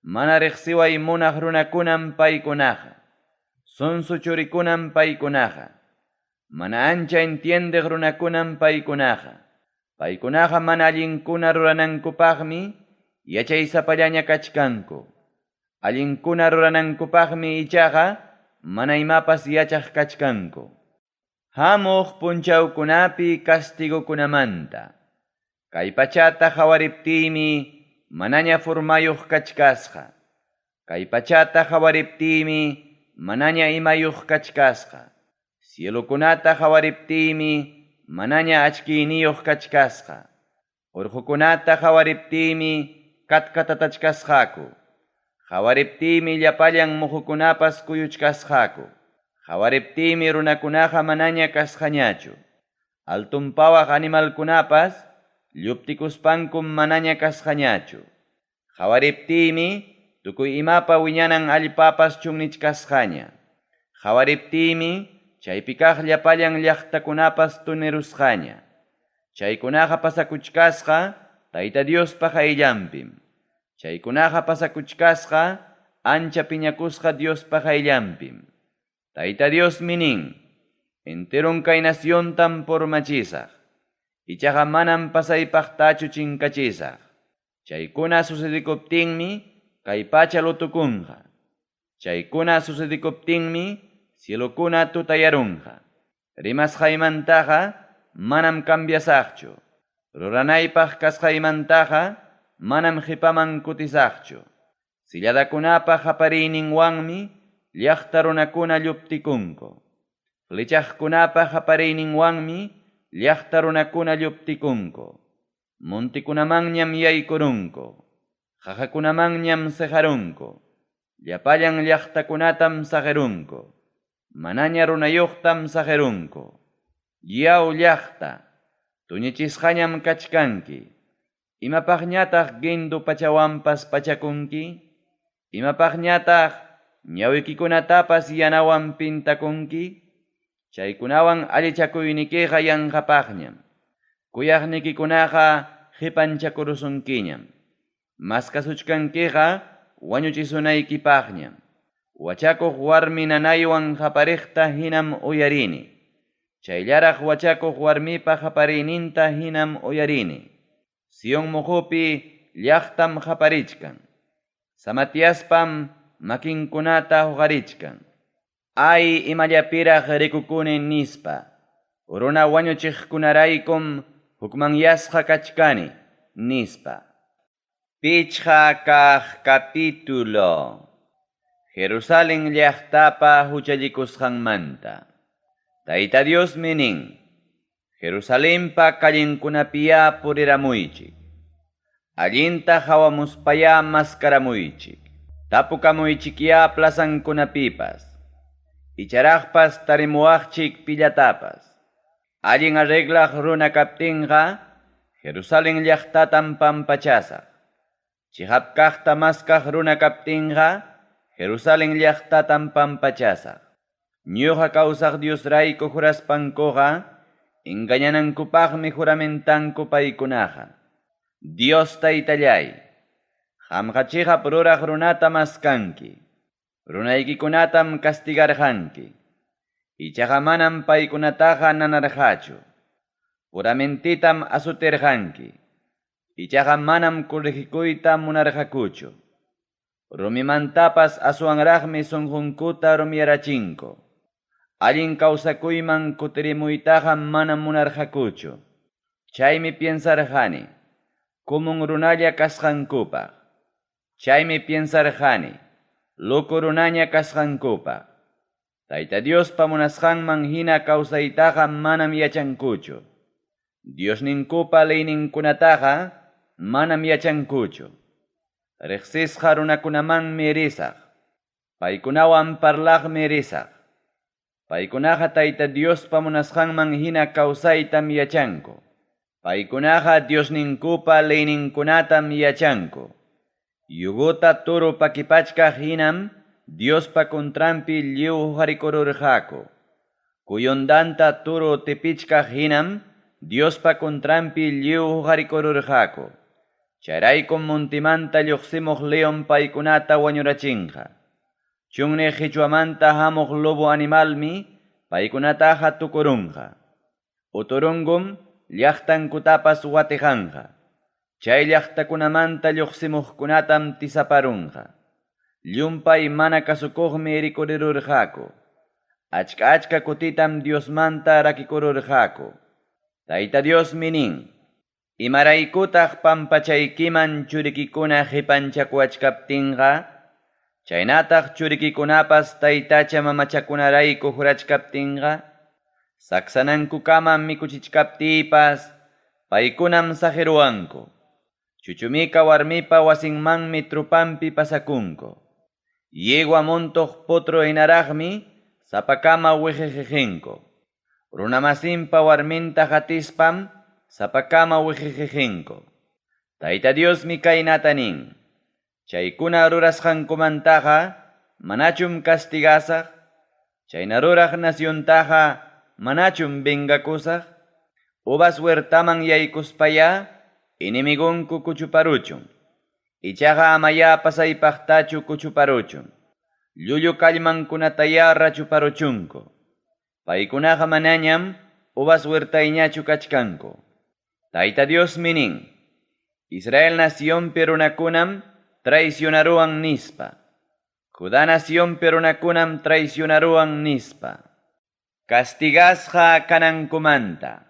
Mana riqsiway munaq runakunam paykunaqa. Sonso churikunam paykunaqa. Mana ancha entiendeq runakunam paykunaqa. Paykunaqa mana allinkuna ruranankupaqmi yachaysapallaña kachkanku. Allinkuna ruranankupaqmi ichaqa mana imapas yachaq kachkanku. Hamuq punchawkunapi castigokunamanta. Kay pachata qawariptiymi manaña formayuq kachkasqa. Kay pachata qawariptiymi manaña imayuq kachkasqa. Cielokunata qawariptiymi manaña achkiyniyuq kachkasqa. Urqukunata qawariptiymi katkatatachkasqaku. Qawariptiymi llapallan muhukunapas kuyuchkasqaku. Qawariptiymi runakunaqa manaña kasqañachu. Altunpawaq animalkunapas lluptikuspankum manaña kasqañachu. Qawariptiymi tukuy imapa wiñanan allpapas chunnichkasqaña. Qawariptiymi chaypi kaq llapallan llaqtakunapas tunirusqaña. Chaykunaqa pasakuchkasqa Tayta Diospa qayllanpim. Chaykunaqa pasakuchkasqa ancha piñakusqa Diospa qayllanpim. Tayta Diosmi nin, enteron kay naciontam purmachisaq. Ichaqa manam pasaypaqtachu chinkachisaq. Chaykuna sucedikuptinmi kay pacha lutukunqa. Chaykuna sucedekuptinmi cielokuna tutayarunqa. Rimasqaymantaqa manam cambiasaqchu. Ruranaypaq kasqaymantaqa manam qepaman kutisaqchu. Silladakunapa qapariyninwanmi llaqta runakuna lluptikunku. Flechaqkunapa qapariyninwanmi llaqta runakuna lluptikunku. Montekunamanñam yaykurunku. Qaqakunamanñam seqarunku. Llapallan llaqtakunatam saqerunku. Manaña runayuqtam saqerunku. Yaw llaqta, tuñichisqañam kachkanki. Imapaqñataq guindo pachawanpas pachakunki? Imapaqñataq ñawikikunatapas yanawan pintakunki? Chaykunawan allichakuynikiqa yanqapaqñam. Kuyaqnikikunaqa qepanchakurusunkiñam. Maskasuchkankiqa wañuchisunaykipaqñam. Wachakuq warmi nanaywan qapariqta hinam uyarini. Chayllaraq wachakuq warmipa qapariyninta hinam uyarini. Sion moqopi llaqtam qaparichkan. Samatyaspam makinkunata hoqarichkan. Ay, imallapiraq rikukuni nispa. Runa wañuchiqkunaraykum hukmanyasqa kachkani, nispa. Pichqa kaq capítulo. Jerusalén llaqtapa huchallikusqanmanta. Tayta Diosmi nin: Jerusalenpa callenkunapiyá puriramuychik. Allinta qawamuspayá maskaramuychik. Tapukamuychikyá plazankunapipas. Icharaqpas tarimuwaqchik pillatapas. Allin arreglaq runa kaptinqa, Jerusalén llaqtatam pampachasaq. Chiqap kaqta maskaq runa kaptinqa, Jerusalén llaqtatam pampachasaq. Ñuqa kawsaq Diosrayku juraspankuqa, engañanankupaqmi juramentanku paykunaqa. Dios Taytallay, qamqa chiqap ruraq runata maskanki. Runaykikunatam castigarqanki. Ichaqa manam paykunataqa nanarqachu. Puramentitam azoterqanki. Ichaqa manam corregikuyta munarqakuchu. Rumimantapas aswanraqmi sunqunkuta rumiyarachinku. Allin kawsakuyman kutirimuytaqa manam munarqakuchu. Chaymi piensarqani, común runalla kasqankupaq. Chaymi piensarqani, loco runaña kasqankupaq. Tayta Diospa munasqanman hina kawsaytaqa manam yachankuchu. Diosninkupa leyninkunataqa manam yachankuchu. Riqsisqa runakunamanmi risaq. Paykunawan parlaqmi risaq. Paykunaqa Tayta Diospa munasqanman hina kawsaytam yachanku. Paykunaqa Diosninkupa leyninkunatam yachanku. Yugota toro pakipachkaq hinam Diospa contranpi lliw huqarikururqaku. Kuyundanta toro tipichkaq hinam Diospa contranpi lliw huqarikururqaku. Chayraykum montemanta lluqsimuq leon paykunata wañurachinqa. Chunniq qichwamanta hamuq lobo animalmi paykunataqa tukurunqa. Uturungum llaqtankutapas watiqanqa. Chay llaqtakunamanta lluqsimuqkunatam tisaparunqa. Llumpay mana kasukuqmi rikurirurqaku. Achka-achka kutitam Diosmanta rakikururqaku. Tayta Diosmi nin: Imaraykutaq pampachaykiman churikikuna qipanchakuwachkaptinqa, chaynataq churikikunapas taytacha mamachakunarayku jurachkaptinqa, saksanankukama mikuchichkaptiypas, paykunam saqiruwanku. Chuchumika warmipa wasinmanmi trupampi pasakunku. Yegua montoq potro hinaraqmi sapakama wiqiqiqinku. Runamasinpa warminta qatispam sapakama wiqiqiqinku. Tayta Diosmi kaynata nin: Chaykuna rurasqankumantaqa manachum castigasaq? Chayna ruraq naciontaqa manachum vengakusaq? Uvas huertaman yaykuspayá enemigonku kuchuparuchun. Ichaqa amayá pasaypaqtachu kuchuparuchun. Llullu kallmankunatayá rachuparuchunku. Paykunaqa manañam uvas huertayñachu kachkanku. Tayta Diosmi nin: Israel nacionpi runakunam traicionaruwan nispa. Juda nacionpi runakunam traicionaruwan nispa. Castigasqa kanankumanta.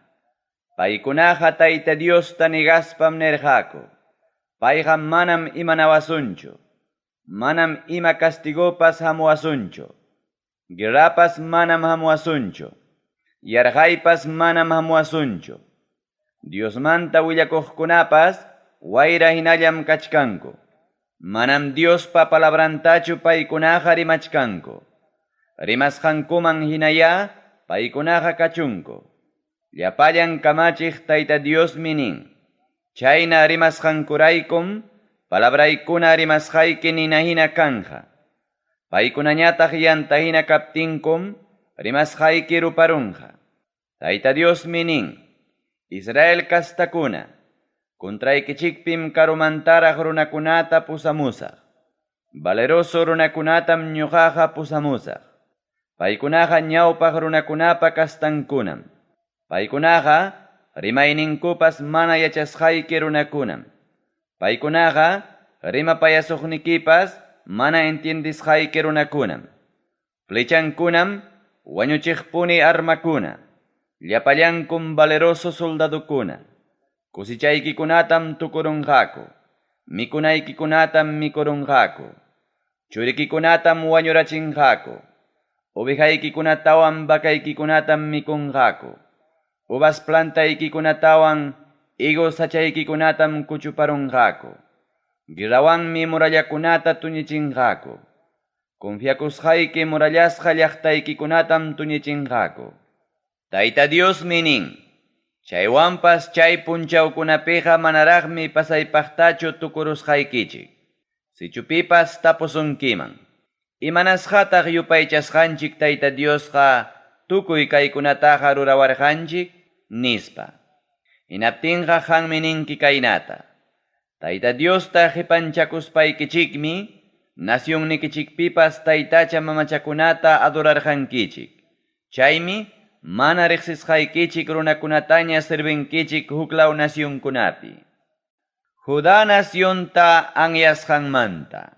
Paykunaqa Tayta Diosta negaspam nirqaku: Payqa manam imanawasunchu. Manam ima castigopas hamuwasunchu. Guerrapas manam hamuwasunchu. Yarqaypas manam hamuwasunchu. Diosmanta willakuqkunapas wayra hinallam kachkanku. Manam Diospa palabrantachu paykunaqa rimachkanku. Rimasqankuman hinayá paykunaqa kachunku. Llapallan kamachiq Tayta Diosmi nin: Chayna rimasqankuraykum palabraykuna rimasqayki nina hina kanqa. Paykunañataq yanta hina kaptinkum rimasqayki ruparunqa. Tayta Diosmi nin: Israel kastakuna, contraykichikpim karumantaraq runakunata pusamusaq. Valeroso runakunatam ñuqaqa pusamusaq. Paykunaqa ñawpaq runakunapa kastankunam. Paykunaqa rimayninkupas mana yachasqayki runakunam. Paykunaqa rimapayasuqnikipas mana entiendisqayki runakunam. Flechankunam wañuchiqpuni armakuna. Llapallankum valeroso soldadokuna. Cosechhaykikunatam tukurunqaku. Mikunaykikunatam mikurunqaku. Churikikunatam wañurachinqaku. Ovejaykikunatawan vacaykikunatam mikunqaku. Uvas plantaykikunatawan higos sachaykikunatam kuchuparunqaku. Guerrawanmi murallakunata tuñichinqaku. Confiakusqayki murallasqa llaqtaykikunatam tuñichinqaku. Tayta Diosmi nin: Chaywanpas chay punchawkunapiqa manaraqmi pasaypaqtachu tukurusqaykichik. Sichu pipas tapusunkiman: Imanasqataq yupaychasqanchik Tayta Diosqa tukuy kaykunataqa rurawarqanchik? Nispa. Hinaptinqa qanmi ninki kaynata: Tayta Diosta qipanchakuspaykichikmi nacionnikichikpipas taytacha mamachakunata adorarqankichik. Chaymi mana riqsisqaykichik runakunataña servinkichik huklaw nacionkunapi. Judá nacionta anyasqanmanta.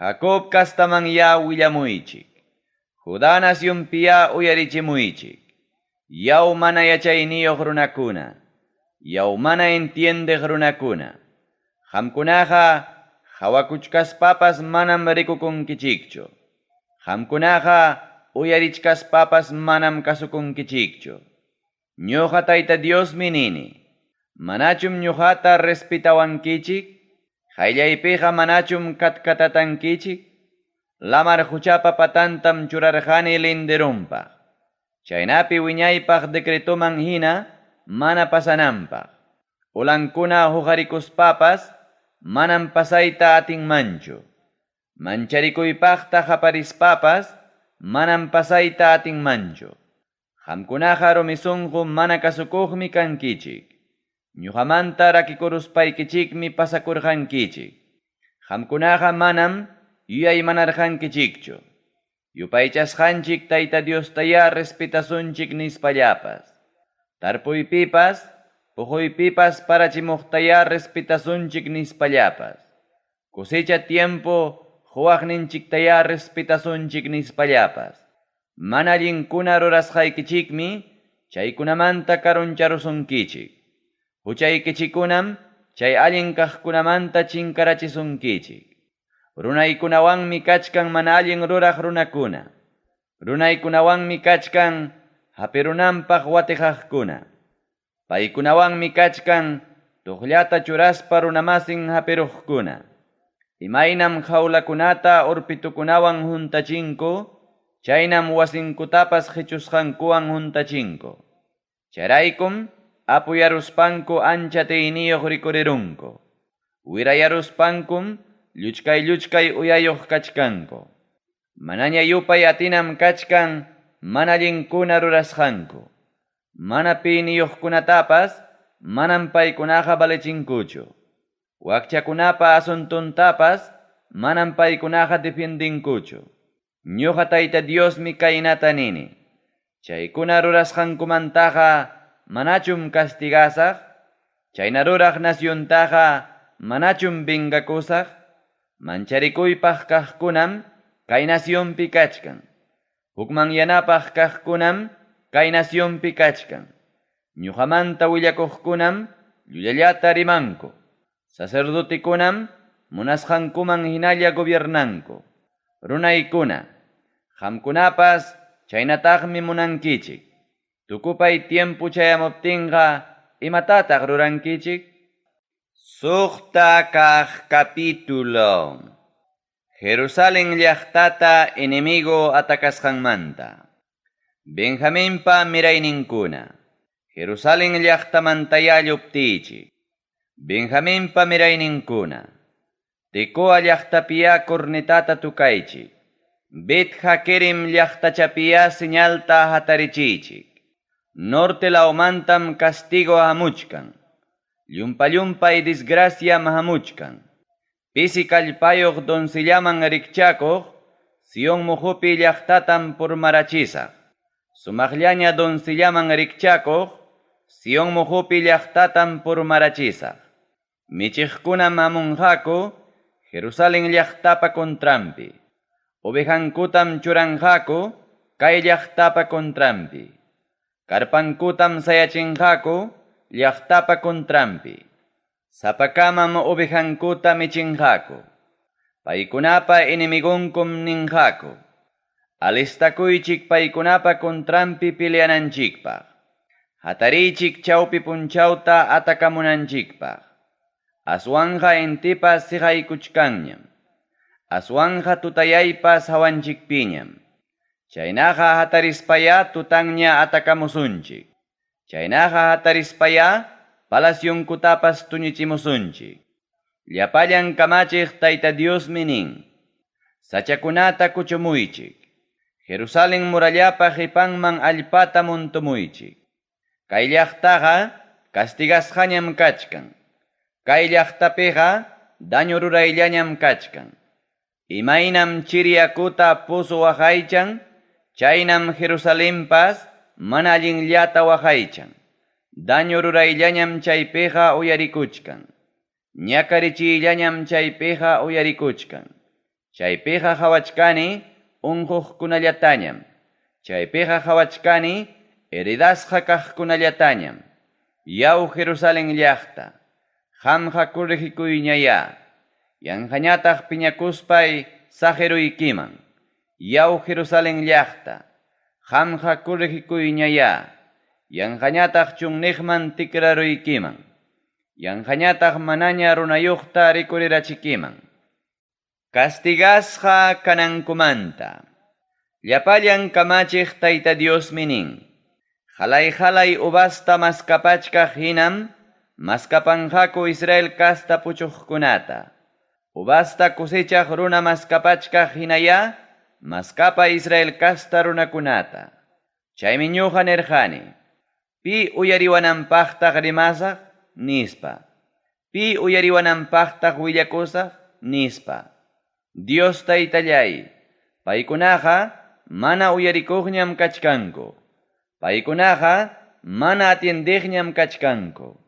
Jacob kastamanyá willamuychik. Judá nacionpiyá uyarichimuychik. Yaw mana yachayniyuq runakuna. Yaw mana entiendeq runakuna. Qamkunaqa qawakuchkaspapas manam rikukunkichikchu. Qamkunaqa uyarichkaspapas manam kasukunkichikchu. Ñuqa Tayta Diosmi nini: Manachum ñuqata respetawankichik? Qayllaypiqa manachum katkatatankichik? Lamar quchapa patantam churarqani linderonpaq. Chaynapi wiñaypaq decretoman hina mana pasananpaq. Ulankuna huqarikuspapas manam pasayta atinmanchu. Mancharikuypaqta qaparispapas manam pasayta atinmanchu. Qamkunaqa rumi sunqu mana kasukuqmi kankichik. Ñuqamanta rakikuruspaykichikmi pasakurqankichik. Qamkunaqa manam yuyaymanarqankichikchu. Yupaychasqanchik Tayta Diostayá respetasunchik nispallapas. Tarpuypipas, puquypipas parachimuqtayá respetasunchik nispallapas. Cosecha tiempo quwaqninchiktayá respetasunchik nispallapas. Mana allinkuna rurasqaykichikmi chaykunamanta karuncharusunkichik. Huchaykichikkunam chay allin kaqkunamanta chinkarachisunkichik. Runaykunawanmi kachkan mana allin ruraq runakuna. Runaykunawanmi kachkan hapirunanpaq watiqaqkuna. Paykunawanmi kachkan tuqllata churaspa runamasin hapiruqkuna. Imaynam jawlakunata urpitukunawan huntachinku, chaynam wasinkutapas qichusqankuwan huntachinku. Chayraykum apuyaruspanku ancha atiyniyuq rikurirunku. Wirayaruspankum lluchkay-lluchkay uyayuq kachkanku. Manaña yupay atinam kachkan mana allinkuna rurasqanku. Mana piniyuqkunatapas manam paykunaqa valechinkuchu. Wakchakunapa asuntuntapas manam paykunaqa defiendinkuchu. Ñuqa Tayta Diosmi kaynata nini: Chaykuna rurasqankumantaqa manachum castigasaq? Chayna ruraq naciontaqa manachum vengakusaq? Mancharikuypaq kaqkunam kay nacionpi kachkan. Hukmanyanapaq kaqkunam kay nacionpi kachkan. Ñuqamanta willakuqkunam llullallata rimanku. Sacerdotekunam munasqankuman hinalla gobiernanku. Runaykuna, qamkunapas chaynataqmi munankichik. Tukupay tiempo chayamuptinqa imatataq rurankichik? Suqta kaq capítulo. Jerusalén llaqtata enemigo atakasqanmanta. Benjaminpa mirayninkuna. Jerusalén llaqtamantayá lluptiychik. Benjaminpa mirayninkuna. Tecoa llaqtapiyá cornetata tukaychik. Bet Hakerem llaqtachapiyá señalta hatarichiychik. Norte lawmantam castigo hamuchkan. Llumpa-llumpay desgraciam hamuchkan. Pisi kallpayuq doncellaman rikchakuq, Sion muqupi llaqtatam purmarachisaq. Sumaqllaña doncellaman rikchakuq, Sion muqupi llaqtatam purmarachisaq. Michiqkunam hamunqaku, Jerusalén llaqtapa contranpi. Ovejankutam churanqaku, kay llaqtapa contranpi. Karpankutam sayachinqaku, llaqtapa contranpi. Sapakamam ovejankuta michinqaku. Paykunapa enemigonkum ninqaku. Alistakuychik paykunapa contranpi peleananchikpaq. Hatariychik chawpi punchawta atakamunanchikpaq. Aswanja intipas siqaykuchkanñam. Aswanja tutayaypas hawanchikpiñam. Chaynaqa hatarispayá tutanña atakamusunchik. Chaynaqa hatarispayá palacionkutapas tuñichimusunchik. Llapallan kamachiq Tayta Diosmi nin. Sachakunata kuchumuychik. Jerusalén murallapa qipanman allpata muntumuychik. Kay llaqtaqa castigasqañam kachkan. Kay llaqtapiqa daño rurayllañam kachkan. Imaynam chiri yakuta pozo waqaychan, chaynam Jerusalenpas mana allinllata waqaychan. Daño rurayllañam chaypiqa uyarikuchkan. Ñakarichiyllañam chaypiqa uyarikuchkan. Chaypiqa qawachkani unquqkunallatañam. Chaypiqa qawachkani heridasqa kaqkunallatañam. Yaw Jerusalén llaqta, qamqa corregikuyñayá. Yanqañataq piñakuspay saqiruykiman. Yaw Jerusalén llaqta, qamqa corregikuyñayá. Yanqañataq chunniqman tikraruykiman. Yanqañataq manaña runayuqta rikurirachikiman. Castigasqa kanankumanta. Llapallan kamachiq Tayta Diosmi nin. Halay-halay uvasta maskapachkaq hinam, maskapanqaku Israel kasta puchuqkunata. Uvasta cosechaq runa maskapachkaq hinayá, maskapa Israel kasta runakunata. Chaymi ñuqa nirqani. Pi uyariwananpaqtaq rimasaq, nispa. Pi uyariwananpaqtaq willakusaq, nispa. Dios Taytallay, paykunaqa mana uyarikuqñam kachkanku. Paykunaqa mana atiendeqñam kachkanku.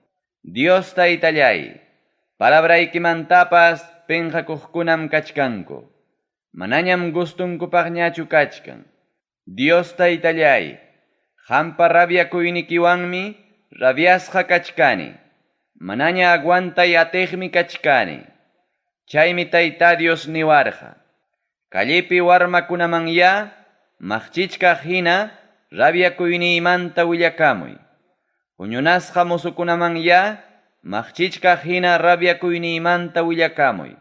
Dios Taytallay, palabraykimantapas penqakuqkunam kachkanku. Manañam gustunkupaqñachu kachkan. Dios Taytallay, qampa rabiakuynikiwanmi rabiasqa kachkani. Manaña aguantay atiqmi kachkani. Chaymi Tayta Dios niwarqa. Callepi warmakunamanyá maqchichkaq hina rabiakuyniymanta willakamuy. Huñunasqa musukunamanyá maqchichkaq hina rabiakuyniymanta willakamuy.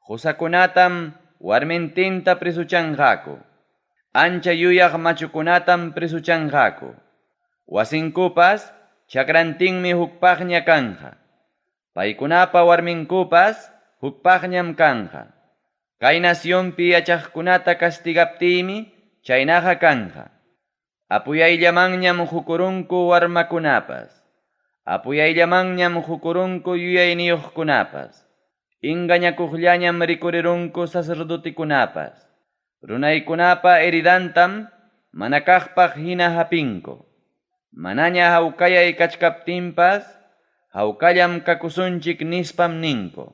Qusakunatam warmintinta presuchanqaku. Ancha yuyaq machukunatam presuchanqaku. Wasinkupas chakrantinmi hukpaqña kanja. Paykunapa warminkupas hukpaqñam kanja. Kay nacionpi yachaqkunata castigaptiymi chaynaqa kanja. Apuyayllamanñam hukurunku warmakunapas. Apuyayllamanñam hukurunku yuyayniyuqkunapas. Engañakuqllañam rikurirunku sacerdotekunapas. Runaykunapa heridantam mana kaqpaq hina hapinku. Manaña hawkayay kachkaptinpas, hawkallam kakusunchik nispam ninku.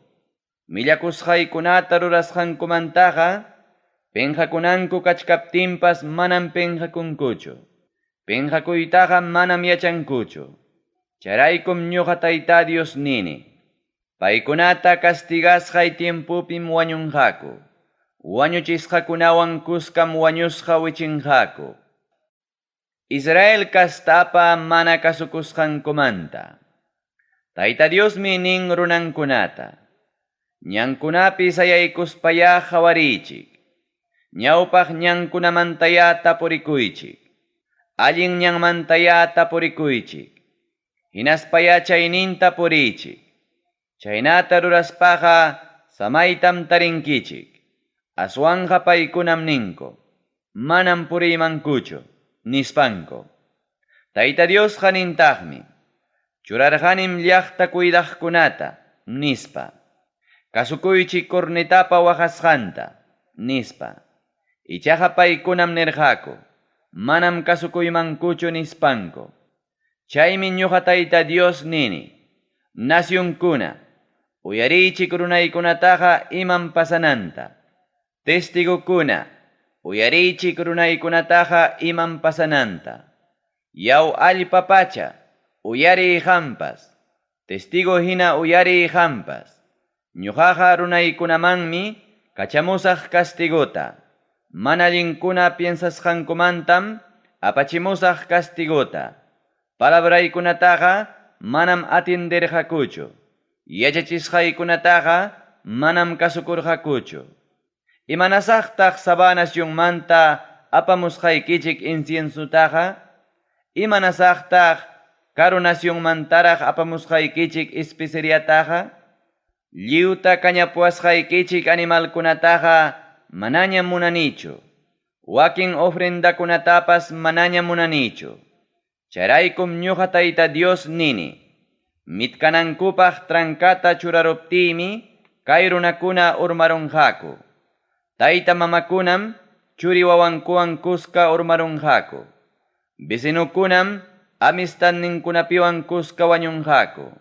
Millakusqaykunata rurasqankumantaqa, Penqakunanku kachkaptinpas manam penqakunkuchu. Penqakuytaqa manam yachankuchu. Chayraykum ñoqa Tayta Dios nini: Paykunata castigasqay tiempopim wañunqaku. Wañuchisqakunawan kuskam wañusqa wichinqaku. Israel castapa mana kasukusqankumanta. Tayta Diosmi nin runankunata: Ñankunapi sayaykuspayá qawariychik. Ñawpaq ñankunamantayá tapurikuychik. Allin ñanmantayá tapurikuychik. Hinaspayá chayninta puriychik. Chaynata ruraspaqa samaytam tarinkichik. Aswanqa paykunam ninku: Manam puriymankuchu, nispanku. Tayta Diosqa nintaqmi: Churarqanim llaqta cuidaqkunata, nispa. Kasukuychik cornetapa waqasqanta, nispa. Ichaqa paykunam nirqaku: Manam kasukuymankuchu, nispanku. Chaymi ñoqa Tayta Dios nini: Nacionkuna, uyariychik runaykunataqa imam pasananta. Testigokuna, uyariychik runaykunataqa imam pasananta. Yaw allpa pacha, uyariy qampas. Testigo hina uyariy qampas. Ñoqaqa runaykunamanmi kachamusaq castigota. Mana allinkuna piensasqankumantam apachimusaq castigota. Palabraykunataqa manam atienderqakuchu. Yachachisqaykunataqa manam kasukurqakuchu. Imanasaqtaq Sabá nacionmanta apamusqaykichik inciensotaqa? Imanasaqtaq karu nacionmantaraq apamusqaykichik especeriataqa? Lliwta kañapuwasqaykichik animalkunataqa manañam munanichu. Wakin ofrendakunatapas manañam munanichu. Chayraykum ñoqa Tayta Dios nini: Mitkanankupaq trancata churaruptiymi kay runakuna urmarunqaku. Tayta mamakunam churi wawankuwan kuska urmarunqaku. Vecinokunam amistadninkunapiwan kuska wañunqaku.